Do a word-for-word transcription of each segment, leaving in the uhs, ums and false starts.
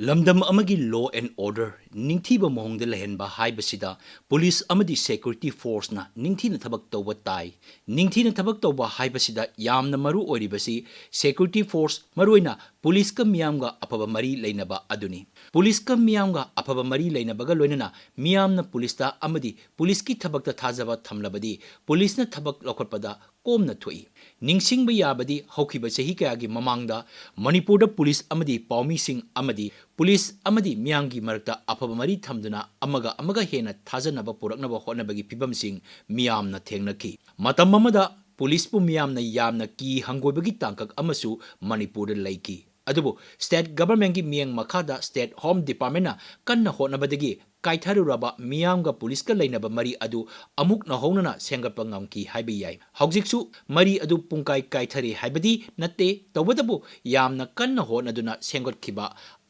ꯂꯝꯗꯝ ꯑꯃꯒꯤ law and order ꯅꯤꯡꯊꯤꯕ ꯃꯑꯣꯡꯗ ꯂꯩꯍꯟꯕ ꯍꯥꯏꯕꯁꯤꯗ ꯄꯨꯂꯤꯁ ꯑꯃꯗꯤ security forceꯅ ꯅꯤꯡꯊꯤꯅ ꯊꯕꯛ ꯇꯧꯕ ꯇꯥꯏ꯫ ꯅꯤꯡꯊꯤꯅ ꯊꯕꯛ ꯇꯧꯕ ꯍꯥꯏꯕꯁꯤꯗ ꯌꯥꯝꯅ ꯃꯔꯨ ꯑꯣꯏꯔꯤꯕꯁꯤ security force, ꯃꯔꯨꯑꯣꯏꯅ ꯄꯨꯂꯤꯁꯀ ꯃꯤꯌꯥꯝꯒ ꯑꯐꯕ ꯃꯔꯤ ꯂꯩꯅꯕ ꯑꯗꯨꯅꯤ꯫ ꯄꯨꯂꯤꯁꯀ ꯃꯤꯌꯥꯝꯒ ꯑꯐꯕ ꯃꯔꯤ ꯂꯩꯅꯕꯒ ꯂꯣꯏꯅꯅ ꯃꯤꯌꯥꯝꯅ ꯄꯨꯂꯤꯁꯇ ꯑꯃꯗꯤ ꯄꯨꯂꯤꯁꯀꯤ ꯊꯕꯛꯇ ꯊꯥꯖꯕ ꯊꯝꯂꯕꯗꯤ ꯄꯨꯂꯤꯁꯅ ꯊꯕꯛ ꯂꯧꯈꯠꯄꯗ ꯀꯣꯝꯅ ꯊꯣꯛꯏ꯫ ꯅꯤꯡꯁꯤꯡꯕ ꯌꯥꯕꯗꯤ ꯍꯧꯈꯤꯕ ꯆꯍꯤ ꯀꯌꯥꯒꯤ ꯃꯃꯥꯡꯗ ꯃꯅꯤꯄꯨꯔꯗ ꯄꯨꯂꯤꯁ ꯑꯃꯗꯤ ꯄꯥꯎꯃꯤꯁꯤꯡ ꯑꯃꯗꯤ ꯄꯨꯂꯤꯁ ꯑꯃꯗꯤ ꯃꯤꯌꯥꯝꯒꯤ ꯃꯔꯛꯇ ꯑꯐꯕ ꯃꯔꯤ ꯊꯝꯗꯨꯅ ꯑꯃꯒ ꯑꯃꯒ ꯍꯦꯟꯅ ꯊꯥꯖꯅꯕ ꯄꯨꯔꯛꯅꯕ ꯍꯣꯠꯅꯕꯒꯤ ꯐꯤꯚꯝꯁꯤꯡ ꯃꯤꯌꯥꯝꯅ ꯊꯦꯡꯅꯈꯤ꯫ ꯃꯇꯝ ꯑꯃꯗ ꯄꯨꯂꯤꯁꯄꯨ ꯃꯤꯌꯥꯝꯅ ꯌꯥꯝꯅ ꯀꯤ ꯍꯪꯒꯣꯏꯕꯒꯤ ꯇꯥꯡꯀꯛ ꯑꯃꯁꯨ ꯃꯅꯤꯄꯨꯔꯗ ꯂꯩꯈꯤ꯫ ꯑꯗꯨꯕꯨ state governmentꯀꯤ ꯃꯤꯠꯌꯦꯡ ꯃꯈꯥꯗ state home departmentꯅ ꯀꯟꯅ ꯍꯣꯠꯅꯕꯗꯒꯤ ꯀꯥꯏꯊꯔꯨꯔꯕ ꯃꯤꯌꯥꯝꯒ ꯄꯨꯂꯤꯁꯀ ꯂꯩꯅꯕ ꯃꯔꯤ ꯑꯗꯨ ꯑꯃꯨꯛ ꯅꯧꯍꯧꯅꯅ ꯁꯦꯝꯒꯠꯄ ꯉꯝꯈꯤ ꯍꯥꯏꯕ ꯌꯥꯏ꯫ ꯍꯧꯖꯤꯛꯁꯨ ꯃꯔꯤ ꯑꯗꯨ ꯄꯨꯡꯀꯥꯏ ꯀꯥꯏꯊꯔꯦ ꯍꯥꯏꯕꯗꯤ ꯅꯠꯇꯦ, ꯇꯧꯕꯇꯕꯨ ꯌꯥꯝꯅ ꯀꯟꯅ ꯍꯣꯠꯅꯗꯨꯅ ꯁꯦꯝꯒꯠꯈꯤꯕ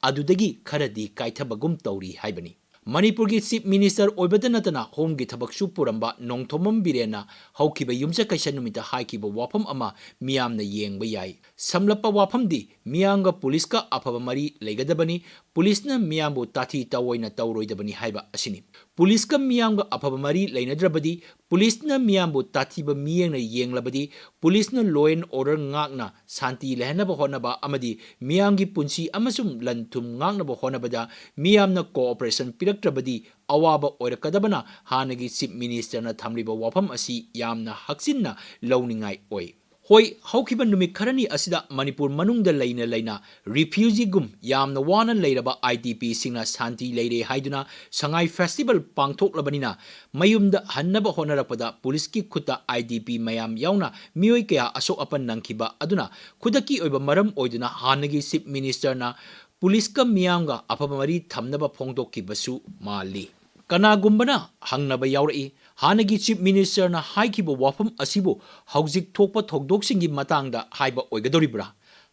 ꯑꯗꯨꯗꯒꯤ ꯈꯔꯗꯤ ꯀꯥꯏꯊꯕꯒꯨꯝ ꯇꯧꯔꯤ ꯍꯥꯏꯕꯅꯤ꯫ ꯃꯅꯤꯄꯨꯔꯒꯤ Chief Minister ꯑꯣꯏꯕꯇ ꯅꯠꯇꯅ homeꯒꯤ ꯊꯕꯛꯁꯨ ꯄꯨꯔꯝꯕ ꯅꯣꯡꯊꯣꯝꯕꯝ ꯕꯤꯔꯦꯟꯅ ꯍꯧꯈꯤꯕ ꯌꯨꯝꯁꯀꯩꯁ ꯅꯨꯃꯤꯠꯇ ꯍꯥꯏꯈꯤꯕ ꯋꯥꯐꯝ ꯑꯃ ꯃꯤꯌꯥꯝꯅ ꯌꯦꯡꯕ ꯌꯥꯏ꯫ ꯁꯝꯂꯞꯄ ꯋꯥꯐꯝꯗꯤ ꯃꯤꯌꯥꯝꯒ ꯄꯨꯂꯤꯁꯀ ꯑꯐꯕ ꯃꯔꯤ ꯂꯩꯒꯗꯕꯅꯤ, ꯄꯨꯂꯤꯁꯅ ꯃꯤꯌꯥꯝꯕꯨ ꯇꯥꯊꯤ ꯇꯥꯑꯣꯏꯅ ꯇꯧꯔꯣꯏꯗꯕꯅꯤ ꯍꯥꯏꯕ ꯑꯁꯤꯅꯤ꯫ ꯄꯨꯂꯤꯁꯀ ꯃꯤꯌꯥꯝꯒ ꯑꯐꯕ ꯃꯔꯤ ꯂꯩꯅꯗ꯭ꯔꯕꯗꯤ, ꯄꯨꯂꯤꯁꯅ ꯃꯤꯌꯥꯝꯕꯨ ꯇꯥꯊꯤꯕ ꯃꯤꯠꯌꯦꯡꯅ ꯌꯦꯡꯂꯕꯗꯤ, ꯄꯨꯂꯤꯁꯅ law and order ꯉꯥꯛꯅ ꯁꯥꯟꯇꯤ ꯂꯩꯍꯟꯅꯕ ꯍꯣꯠꯅꯕ ꯑꯃꯗꯤ ꯃꯤꯌꯥꯝꯒꯤ ꯄꯨꯟꯁꯤ ꯑꯃꯁꯨꯡ ꯂꯟ ꯊꯨꯝ ꯉꯥꯛꯅꯕ ꯍꯣꯠꯅꯕꯗ ꯃꯤꯌꯥꯝꯅ cooperation ꯄꯤꯔꯛꯇ꯭ꯔꯕꯗꯤ ꯑꯋꯥꯕ ꯑꯣꯏꯔꯛꯀꯗꯕꯅ ꯍꯥꯟꯅꯒꯤ Chief Ministerꯅ ꯊꯝꯂꯤꯕ ꯋꯥꯐꯝ ꯑꯁꯤ ꯌꯥꯝꯅ ꯍꯛꯆꯤꯟꯅ ꯂꯧꯅꯤꯡꯉꯥꯏ ꯑꯣꯏ꯫ ꯍꯣꯏ, ꯍꯧꯈꯤꯕ ꯅꯨꯃꯤꯠ ꯈꯔꯅꯤ ꯑꯁꯤꯗ ꯃꯅꯤꯄꯨꯔ ꯃꯅꯨꯡꯗ ꯂꯩꯅ ꯂꯩꯅ refugeeꯒꯨꯝ ꯌꯥꯝꯅ ꯋꯥꯅ ꯂꯩꯔꯕ IDPꯁꯤꯡꯅ ꯁꯥꯟꯇꯤ ꯂꯩꯔꯦ ꯍꯥꯏꯗꯨꯅ ꯁꯉꯥꯏ festival ꯄꯥꯡꯊꯣꯛꯂꯕꯅꯤꯅ ꯃꯌꯨꯝꯗ ꯍꯟꯅꯕ ꯍꯣꯠꯅꯔꯛꯄꯗ ꯄꯨꯂꯤꯁꯀꯤ ꯈꯨꯠꯇ IDP ꯃꯌꯥꯝ ꯌꯥꯎꯅ ꯃꯤꯑꯣꯏ ꯀꯌꯥ ꯑꯁꯣꯛ ꯑꯄꯟ ꯅꯪꯈꯤꯕ ꯑꯗꯨꯅ ꯈꯨꯗꯛꯀꯤ ꯑꯣꯏꯕ ꯃꯔꯝ ꯑꯣꯏꯗꯨꯅ ꯍꯥꯟꯅꯒꯤ Chief Ministerꯅ ꯄꯨꯂꯤꯁꯀ ꯃꯤꯌꯥꯝꯒ ꯑꯐꯕ ꯃꯔꯤ ꯊꯝꯅꯕ ꯐꯣꯡꯗꯣꯛꯈꯤꯕꯁꯨ ꯃꯥꯜꯂꯤ꯫ ꯀꯅꯥꯒꯨꯝꯕꯅ ꯍꯪꯅꯕ ꯌꯥꯎꯔꯛꯏ, ꯍꯥꯟꯅꯒꯤ Chief Ministerꯅ ꯍꯥꯏꯈꯤꯕ ꯋꯥꯐꯝ ꯑꯁꯤꯕꯨ ꯍꯧꯖꯤꯛ ꯊꯣꯛꯄ ꯊꯧꯗꯣꯛꯁꯤꯡꯒꯤ ꯃꯇꯥꯡꯗ ꯍꯥꯏꯕ ꯑꯣꯏꯒꯗꯧꯔꯤꯕ꯭ꯔꯥ?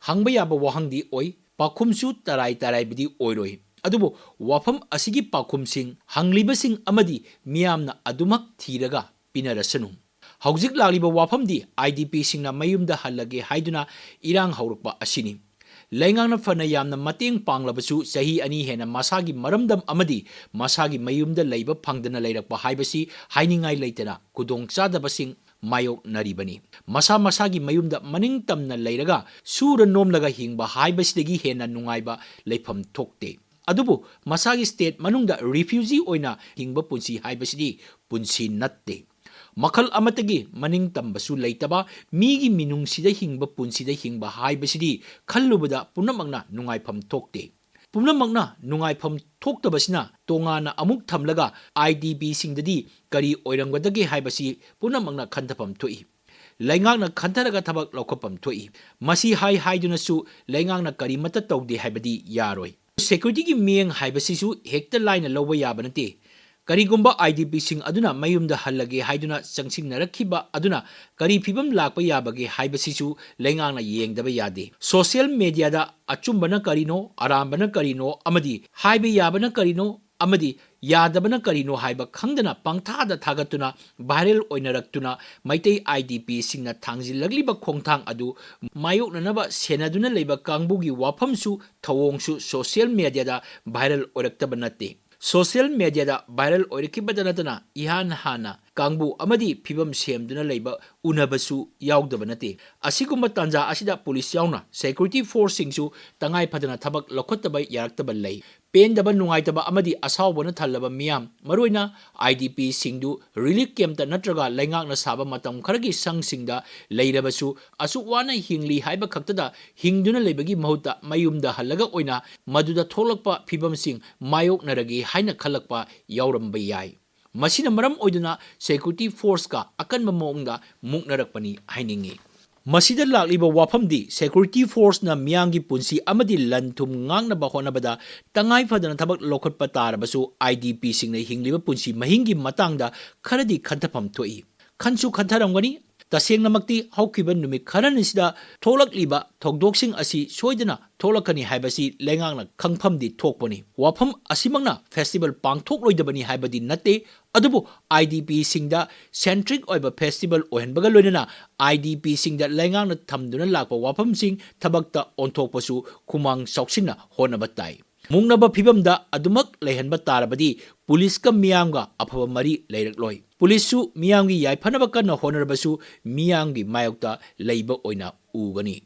ꯍꯪꯕ ꯌꯥꯕ ꯋꯥꯍꯪꯗꯤ ꯑꯣꯏ, ꯄꯥꯎꯈꯨꯝꯁꯨ ꯇꯔꯥꯏ ꯇꯔꯥꯏꯕꯗꯤ ꯑꯣꯏꯔꯣꯏ꯫ ꯑꯗꯨꯕꯨ ꯋꯥꯐꯝ ꯑꯁꯤꯒꯤ ꯄꯥꯎꯈꯨꯝꯁꯤꯡ ꯍꯪꯂꯤꯕꯁꯤꯡ ꯑꯃꯗꯤ ꯃꯤꯌꯥꯝꯅ ꯑꯗꯨꯃꯛ ꯊꯤꯔꯒ ꯄꯤꯅꯔꯁꯅꯨ꯫ ꯍꯧꯖꯤꯛ ꯂꯥꯛꯂꯤꯕ ꯋꯥꯐꯝꯗꯤ IDPꯁꯤꯡꯅ ꯃꯌꯨꯝꯗ ꯍꯜꯂꯒꯦ ꯍꯥꯏꯗꯨꯅ ꯏꯔꯥꯡ ꯍꯧꯔꯛꯄ ꯑꯁꯤꯅꯤ꯫ ꯂꯩꯉꯥꯛꯅ ꯐꯅ ꯌꯥꯝꯅ ꯃꯇꯦꯡ ꯄꯥꯡꯂꯕꯁꯨ, ꯆꯍꯤ ꯑꯅꯤ ꯍꯦꯟꯅ ꯃꯁꯥꯒꯤ ꯃꯔꯝꯗꯝ ꯑꯃꯗꯤ ꯃꯁꯥꯒꯤ ꯃꯌꯨꯝꯗ ꯂꯩꯕ ꯐꯪꯗꯅ ꯂꯩꯔꯛꯄ ꯍꯥꯏꯕꯁꯤ ꯍꯥꯏꯅꯤꯡꯉꯥꯏ ꯂꯩꯇꯅ ꯈꯨꯗꯣꯡꯆꯥꯗꯕꯁꯤꯡ ꯃꯥꯌꯣꯛꯅꯔꯤꯕꯅꯤ꯫ ꯃꯁꯥ ꯃꯁꯥꯒꯤ ꯃꯌꯨꯝꯗ ꯃꯅꯤꯡ ꯇꯝꯅ ꯂꯩꯔꯒ ꯁꯨꯔ ꯅꯣꯝꯂꯒ ꯍꯤꯡꯕ ꯍꯥꯏꯕꯁꯤꯗꯒꯤ ꯍꯦꯟꯅ ꯅꯨꯡꯉꯥꯏꯕ ꯂꯩꯐꯝ ꯊꯣꯛꯇꯦ꯫ ꯑꯗꯨꯕꯨ ꯃꯁꯥꯒꯤ state ꯃꯅꯨꯡꯗ refugee ꯑꯣꯏꯅ ꯍꯤꯡꯕ ꯄꯨꯟꯁꯤ ꯍꯥꯏꯕꯁꯤꯗꯤ ꯄꯨꯟꯁꯤ ꯅꯠꯇꯦ꯫ ꯃꯈꯜ ꯑꯃꯠꯇꯒꯤ ꯃꯅꯤꯡ ꯇꯝꯕꯁꯨ ꯂꯩꯇꯕ ꯃꯤꯒꯤ ꯃꯤꯅꯨꯡꯁꯤꯗ ꯍꯤꯡꯕ ꯄꯨꯟꯁꯤꯗ ꯍꯤꯡꯕ ꯍꯥꯏꯕꯁꯤꯗꯤ ꯈꯜꯂꯨꯕꯗ ꯄꯨꯝꯅꯃꯛꯅ ꯅꯨꯡꯉꯥꯏꯐꯝ ꯊꯣꯛꯇꯦ꯫ ꯄꯨꯝꯅꯃꯛꯅ ꯅꯨꯡꯉꯥꯏꯐꯝ ꯊꯣꯛꯇꯕꯁꯤꯅ ꯇꯣꯉꯥꯟꯅ ꯑꯃꯨꯛ ꯊꯝꯂꯒ IDPꯁꯤꯡꯗꯗꯤ ꯀꯔꯤ ꯑꯣꯏꯔꯝꯒꯗꯒꯦ ꯍꯥꯏꯕꯁꯤ ꯄꯨꯝꯅꯃꯛꯅ ꯈꯟꯊꯐꯝ ꯊꯣꯛꯏ꯫ ꯂꯩꯉꯥꯛꯅ ꯈꯟꯊꯔꯒ ꯊꯕꯛ ꯂꯧꯈꯠꯐꯝ ꯊꯣꯛꯏ꯫ ꯃꯁꯤ ꯍꯥꯏ ꯍꯥꯏꯗꯨꯅꯁꯨ ꯂꯩꯉꯥꯛꯅ ꯀꯔꯤꯃꯠꯇ ꯇꯧꯗꯦ ꯍꯥꯏꯕꯗꯤ ꯌꯥꯔꯣꯏ꯫ Securityꯒꯤ ꯃꯤꯠꯌꯦꯡ ꯍꯥꯏꯕꯁꯤꯁꯨ ꯍꯦꯛꯇ ꯂꯥꯏꯅ ꯂꯧꯕ ꯌꯥꯕ ꯅꯠꯇꯦ꯫ ꯀꯔꯤꯒꯨꯝꯕ IDPꯁꯤꯡ ꯑꯗꯨꯅ ꯃꯌꯨꯝꯗ ꯍꯜꯂꯒꯦ ꯍꯥꯏꯗꯨꯅ ꯆꯪꯁꯤꯟꯅꯔꯛꯈꯤꯕ ꯑꯗꯨꯅ ꯀꯔꯤ ꯐꯤꯕꯝ ꯂꯥꯛꯄ ꯌꯥꯕꯒꯦ ꯍꯥꯏꯕꯁꯤꯁꯨ ꯂꯩꯉꯥꯛꯅ ꯌꯦꯡꯗꯕ ꯌꯥꯗꯦ꯫ Social mediaꯗ ꯑꯆꯨꯝꯕꯅ ꯀꯔꯤꯅꯣ, ꯑꯔꯥꯟꯕꯅ ꯀꯔꯤꯅꯣ, ꯑꯃꯗꯤ ꯍꯥꯏꯕ ꯌꯥꯕꯅ ꯀꯔꯤꯅꯣ, ꯑꯃꯗꯤ ꯌꯥꯗꯕꯅ ꯀꯔꯤꯅꯣ ꯍꯥꯏꯕ ꯈꯪꯗꯅ ꯄꯪꯊꯥꯗ ꯊꯥꯒꯠꯇꯨꯅ viral ꯑꯣꯏꯅꯔꯛꯇꯨꯅ ꯃꯩꯇꯩ IDPꯁꯤꯡꯅ ꯊꯥꯡꯖꯤꯜꯂꯛꯂꯤꯕ ꯈꯣꯡꯊꯥꯡ ꯑꯗꯨ ꯃꯥꯌꯣꯛꯅꯅꯕ ꯁꯦꯟꯅꯗꯨꯅ ꯂꯩꯕ ꯀꯥꯡꯕꯨꯒꯤ ꯋꯥꯐꯝꯁꯨ ꯊꯧꯑꯣꯡꯁꯨ social mediaꯗ viral ꯑꯣꯏꯔꯛꯇꯕ ꯅꯠꯇꯦ꯫ Social mediaꯗ viral ꯑꯣꯏꯔꯛꯈꯤꯕꯇ ꯅꯠꯇꯅ ꯏꯍꯥꯟ ꯍꯥꯟꯅ ꯀꯥꯡꯕꯨ ꯑꯃꯗꯤ ꯐꯤꯕꯝ ꯁꯦꯝꯗꯨꯅ ꯂꯩꯕ ꯎꯅꯕꯁꯨ ꯌꯥꯎꯗꯕ ꯅꯠꯇꯦ꯫ ꯑꯁꯤꯒꯨꯝꯕ ꯇꯥꯟꯖꯥ ꯑꯁꯤꯗ ꯄꯨꯂꯤꯁ ꯌꯥꯎꯅ security forceꯁꯤꯡꯁꯨ ꯇꯉꯥꯏ ꯐꯗꯅ ꯊꯕꯛ ꯂꯧꯈꯠꯇꯕ ꯌꯥꯔꯛꯇꯕ ꯂꯩ꯫ ꯄꯦꯟꯗꯕ, ꯅꯨꯡꯉꯥꯏꯇꯕ ꯑꯃꯗꯤ ꯑꯁꯥꯎꯕꯅ ꯊꯜꯂꯕ ꯃꯤꯌꯥꯝ, ꯃꯔꯨꯑꯣꯏꯅ IDPꯁꯤꯡꯗꯨ relief campꯇ ꯅꯠꯇ꯭ꯔꯒ ꯂꯩꯉꯥꯛꯅ ꯁꯥꯕ ꯃꯇꯝ ꯈꯔꯒꯤ ꯁꯪꯁꯤꯡꯗ ꯂꯩꯔꯕꯁꯨ, ꯑꯁꯨꯛ ꯋꯥꯅ ꯍꯤꯡꯂꯤ ꯍꯥꯏꯕ ꯈꯛꯇꯗ ꯍꯤꯡꯗꯨꯅ ꯂꯩꯕꯒꯤ ꯃꯍꯨꯠꯇ ꯃꯌꯨꯝꯗ ꯍꯜꯂꯒ ꯑꯣꯏꯅ ꯃꯗꯨꯗ ꯊꯣꯛꯂꯛꯄ ꯐꯤꯕꯝꯁꯤꯡ ꯃꯥꯌꯣꯛꯅꯔꯒꯦ ꯍꯥꯏꯅ ꯈꯜꯂꯛꯄ ꯌꯥꯎꯔꯝꯕ ꯌꯥꯏ꯫ ꯃꯁꯤꯅ ꯃꯔꯝ ꯑꯣꯏꯗꯨꯅ security forceꯀ ꯑꯀꯟꯕ ꯃꯑꯣꯡꯗ ꯃꯨꯛꯅꯔꯛꯄꯅꯤ ꯍꯥꯏꯅꯤꯡꯏ꯫ ꯃꯁꯤꯗ ꯂꯥꯛꯂꯤꯕ ꯋꯥꯐꯝꯗꯤ security forceꯅ ꯃꯤꯌꯥꯝꯒꯤ ꯄꯨꯟꯁꯤ ꯑꯃꯗꯤ ꯂꯟ ꯊꯨꯝ ꯉꯥꯛꯅꯕ ꯍꯣꯠꯅꯕꯗ ꯇꯉꯥꯏ ꯐꯗꯅ ꯊꯕꯛ ꯂꯧꯈꯠꯄ ꯇꯥꯔꯕꯁꯨ IDPꯁꯤꯡꯅ ꯍꯤꯡꯂꯤꯕ ꯄꯨꯟꯁꯤ ꯃꯍꯤꯡꯒꯤ ꯃꯇꯥꯡꯗ ꯈꯔꯗꯤ ꯈꯟꯊꯐꯝ ꯊꯣꯛꯏ꯫ ꯈꯟꯁꯨ ꯈꯟꯊꯔꯝꯒꯅꯤ꯫ ꯇꯁꯦꯡꯅꯃꯛꯇꯤ ꯍꯧꯈꯤꯕ ꯅꯨꯃꯤꯠ ꯈꯔꯅꯤꯁꯤꯗ ꯊꯣꯛꯂꯛꯂꯤꯕ ꯊꯧꯗꯣꯛꯁꯤꯡ ꯑꯁꯤ ꯁꯣꯏꯗꯅ ꯊꯣꯛꯂꯛꯀꯅꯤ ꯍꯥꯏꯕꯁꯤ ꯂꯩꯉꯥꯛꯅ ꯈꯪꯐꯝꯗꯤ ꯊꯣꯛꯄꯅꯤ꯫ ꯋꯥꯐꯝ ꯑꯁꯤꯃꯛꯅ ꯐꯦꯁꯇꯤꯚꯦꯜ ꯄꯥꯡꯊꯣꯛꯂꯣꯏꯗꯕꯅꯤ ꯍꯥꯏꯕꯗꯤ ꯅꯠꯇꯦ, ꯑꯗꯨꯕꯨ ꯑꯥꯏ ꯗꯤ ꯄꯤꯁꯤꯡꯗ ꯁꯦꯟꯇ꯭ꯔꯤꯛ ꯑꯣꯏꯕ ꯐꯦꯁꯇꯤꯚꯦꯜ ꯑꯣꯏꯍꯟꯕꯒ ꯂꯣꯏꯅꯅ ꯑꯥꯏ ꯗꯤ ꯄꯤꯁꯤꯡꯗ ꯂꯩꯉꯥꯛꯅ ꯊꯝꯗꯨꯅ ꯂꯥꯛꯄ ꯋꯥꯐꯝꯁꯤꯡ ꯊꯕꯛꯇ ꯑꯣꯟꯊꯣꯛꯄꯁꯨ ꯈꯨꯃꯥꯡ ꯆꯥꯎꯁꯤꯟꯅ ꯍꯣꯠꯅꯕ ꯇꯥꯏ꯫ ꯃꯨꯛꯅꯕ ꯐꯤꯕꯝꯗ ꯑꯗꯨꯃꯛ ꯂꯩꯍꯟꯕ ꯇꯥꯔꯕꯗꯤ ꯄꯨꯂꯤꯁꯀ ꯃꯤꯌꯥꯝꯒ ꯑꯐꯕ ꯃꯔꯤ ꯂꯩꯔꯛꯂꯣꯏ꯫ ꯄꯨꯂꯤꯁꯁꯨ ꯃꯤꯌꯥꯝꯒꯤ ꯌꯥꯏꯐꯅꯕ ꯀꯟꯅ ꯍꯣꯠꯅꯔꯕꯁꯨ ꯃꯤꯌꯥꯝꯒꯤ ꯃꯥꯌꯣꯛꯇ ꯂꯩꯕ ꯑꯣꯏꯅ ꯎꯒꯅꯤ꯫